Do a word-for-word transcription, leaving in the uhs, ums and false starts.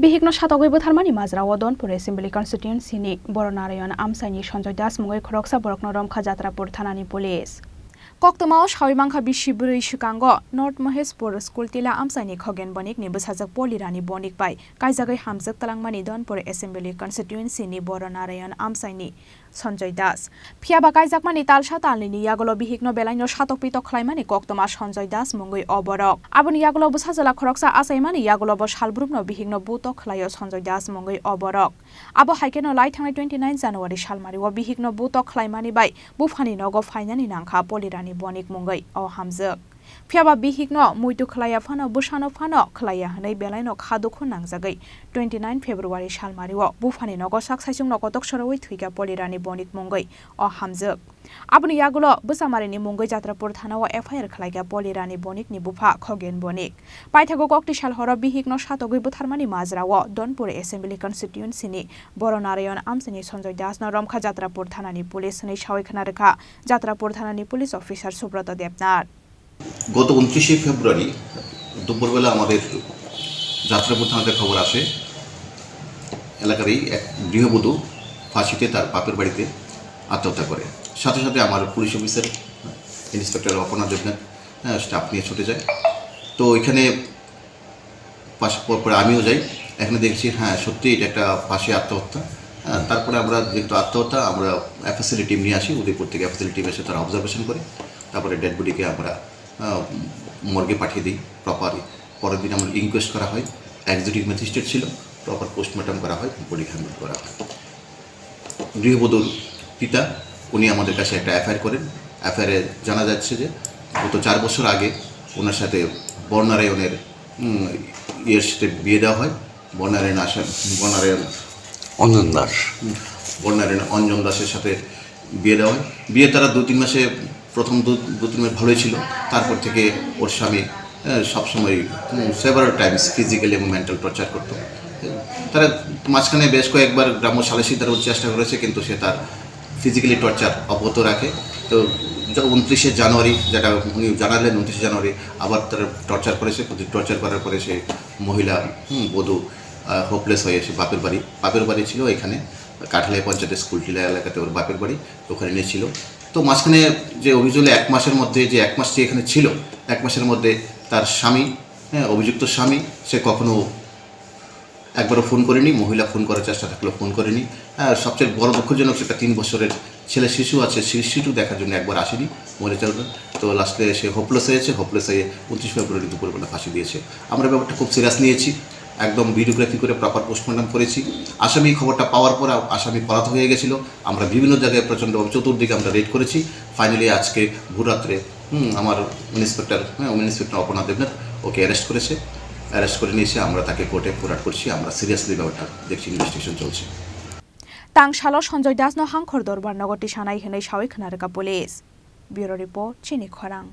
Bihikno satogwi butharmani majrao Donpur Assembly Constituency ni Boro Narayan Amchaini Sanjoy Das mungwi khoroksa borokno romkha Jatrapur thanani police. Koktwmao sawi mankha bisi bwrwi swkango North Maheshpur School Tila Amchaini Khogen Bonikni bwsajwk Polirani Bonik bai kaijagwi hamjwk twlangmani Donpur Assembly Constituency ni Boro Narayan Amchaini Sanjoy Das. Phiya ba kaijakmani talsa talnini yagulo bihikno belaino satok pitok khlaimani koktwma Sanjoy Das mungwi o borok. Aboni yagulo bwsajwla khoroksa achaimani yagulo bo salbrumno bihikno butok khlaio Sanjoy Das mungwi o borok. Abo hai kheno lai thangnai twenty nine January salmario bihikno butok khlaimani bai buphani nogo phainani nangkha Polirani Bonik mungwi o hamjwk. Phiya ba bihikno muitu khlaiya phano, bwsano phano khlaiya hwnwi belaino kha dukhu nangjagwi twenty nine February salmario buphani nogo sak saichungno kotok sorowi thwikha Polirani Bonik mungwi o hamjwk. Aboni yagulo bwsamarini mungwi Jatrapur thanao F I R khlaikha Polirani Bonikni bupha Khogen Bonik. Paithago kokti sal horo bihikno satogwi butharmani majrao Donpur Assembly Constituency ni Boro Narayan Amchaini Sanjoy Das no romkha Jatrapur thanani police hwnwi sawi khna rwkha Jatrapur thanani police officer Subroto Debnath. গত ঊনত্রিশে ফেব্রুয়ারি দুপুরবেলা আমাদের যাত্রাপুর থানাতে খবর আসে, এলাকারই এক গৃহবধূ ফাঁসিতে তার বাপের বাড়িতে আত্মহত্যা করে। সাথে সাথে আমার পুলিশ অফিসার ইন্সপেক্টর অপর্ণা দেবনাথ, হ্যাঁ, স্টাফ নিয়ে ছুটে যায়। তো এখানে পাশ-, পরপর আমিও যাই। এখানে দেখছি, হ্যাঁ, সত্যিই এটা একটা ফাঁসি আত্মহত্যা। হ্যাঁ, তারপরে আমরা যেহেতু আত্মহত্যা, আমরা এফএসএল টিম নিয়ে আসি, উদয়পুর থেকে এফএসএল টিম এসে তারা অবজারভেশন করে, তারপরে ডেড বডিকে আমরা, আহ, মর্গে পাঠিয়ে দিই প্রপার। পরের দিন আমার ইনকোয়েস্ট করা হয়, এক্সিকিউটিভ ম্যাজিস্ট্রেট ছিল, প্রপার পোস্টমর্টম করা হয়, বডি হ্যান্ডওভার করা হয়। গৃহবধূর পিতা, উনি আমাদের কাছে একটা এফআইআর করেন। এফআইআরে জানা যাচ্ছে যে গত চার বছর আগে ওনার সাথে বরনারায়ণের, উম, ইয়ের সাথে বিয়ে দেওয়া হয়। বরনারায়ণ আশা, বরনারায়ণ অঞ্জন দাস। উম, বরনারায়ণ অঞ্জন দাসের সাথে বিয়ে দেওয়া হয়। বিয়ে তারা দু তিন মাসে, প্রথম দু, দু তিন মাস ভালোই ছিল। তারপর থেকে ওর স্বামী, আহ, সবসময়, উম, সেভারাল টাইমস ফিজিক্যালি এবং মেন্টাল টর্চার করতো। তারা মাঝখানে বেশ কয়েকবার গ্রাম্য সালিসি তার চেষ্টা করেছে, কিন্তু সে তার ফিজিক্যালি টর্চার অব্যাহত রাখে। তো যা-, ঊনত্রিশে জানুয়ারি, যেটা উনি জানালেন, ঊনত্রিশে জানুয়ারি আবার তারা টর্চার করেছে। টর্চার করার পরে সেই মহিলা, হুম, বধূ, আহ, হোপলেস হয়ে সে বাপের বাড়ি, বাপের বাড়ি ছিল এখানে কাঠালিয়া পঞ্চায়েতের স্কুল টিলা এলাকাতে ওর বাপের বাড়ি, ওখানে নিয়েছিল। তো মাঝখানে যে অভিযোগ হলো এক মাসের মধ্যে, যে এক মাস যে এখানে ছিল, এক মাসের মধ্যে তার স্বামী, হ্যাঁ, অভিযুক্ত স্বামী, সে কখনো একবারও ফোন করেনি, মহিলা ফোন করার চেষ্টা থাকলেও ফোন করেনি। হ্যাঁ, সবচেয়ে বড় দুঃখজনক সেটা তিন বছরের ছেলে শিশু আছে, সেই শিশু দেখার জন্য একবার আসেনি মহিলা চালকরা। তো লাস্টে সে হোপলেস হয়েছে, হোপলেস হয়ে ঊনত্রিশ ফেব্রুয়ারি দুপুরবেলা ফাঁসি দিয়েছে। আমরা ব্যাপারটা খুব সিরিয়াস নিয়েছি, একদম ভিডিওগ্রাফি করে প্রপার পোস্টমর্টম করেছি। আসামি খবরটা পাওয়ার পর আসামি পলাতক হয়ে গেছিল। আমরা বিভিন্ন জায়গায় প্রচণ্ডভাবে চতুর্দিকে আমরা রেড করেছি। ফাইনালি আজকে ভোররাত্রে, হুম, আমার ইন্সপেক্টর, হ্যাঁ, উমেন ইন্সপেক্টর অপর্ণা দেবনাথ ওকে অ্যারেস্ট করেছে। অ্যারেস্ট করে নিয়ে এসে আমরা তাকে কোর্টে ফরওয়ার্ড করছি। আমরা সিরিয়াসলি ব্যাপারটা দেখছি, ইনভেস্টিগেশন চলছে। Tang salo Sanjoy Das no Hangkhor Dorbar nogo tisanai hwnwi sawi khna rwkha police. Bureau Report, Chini Khorang.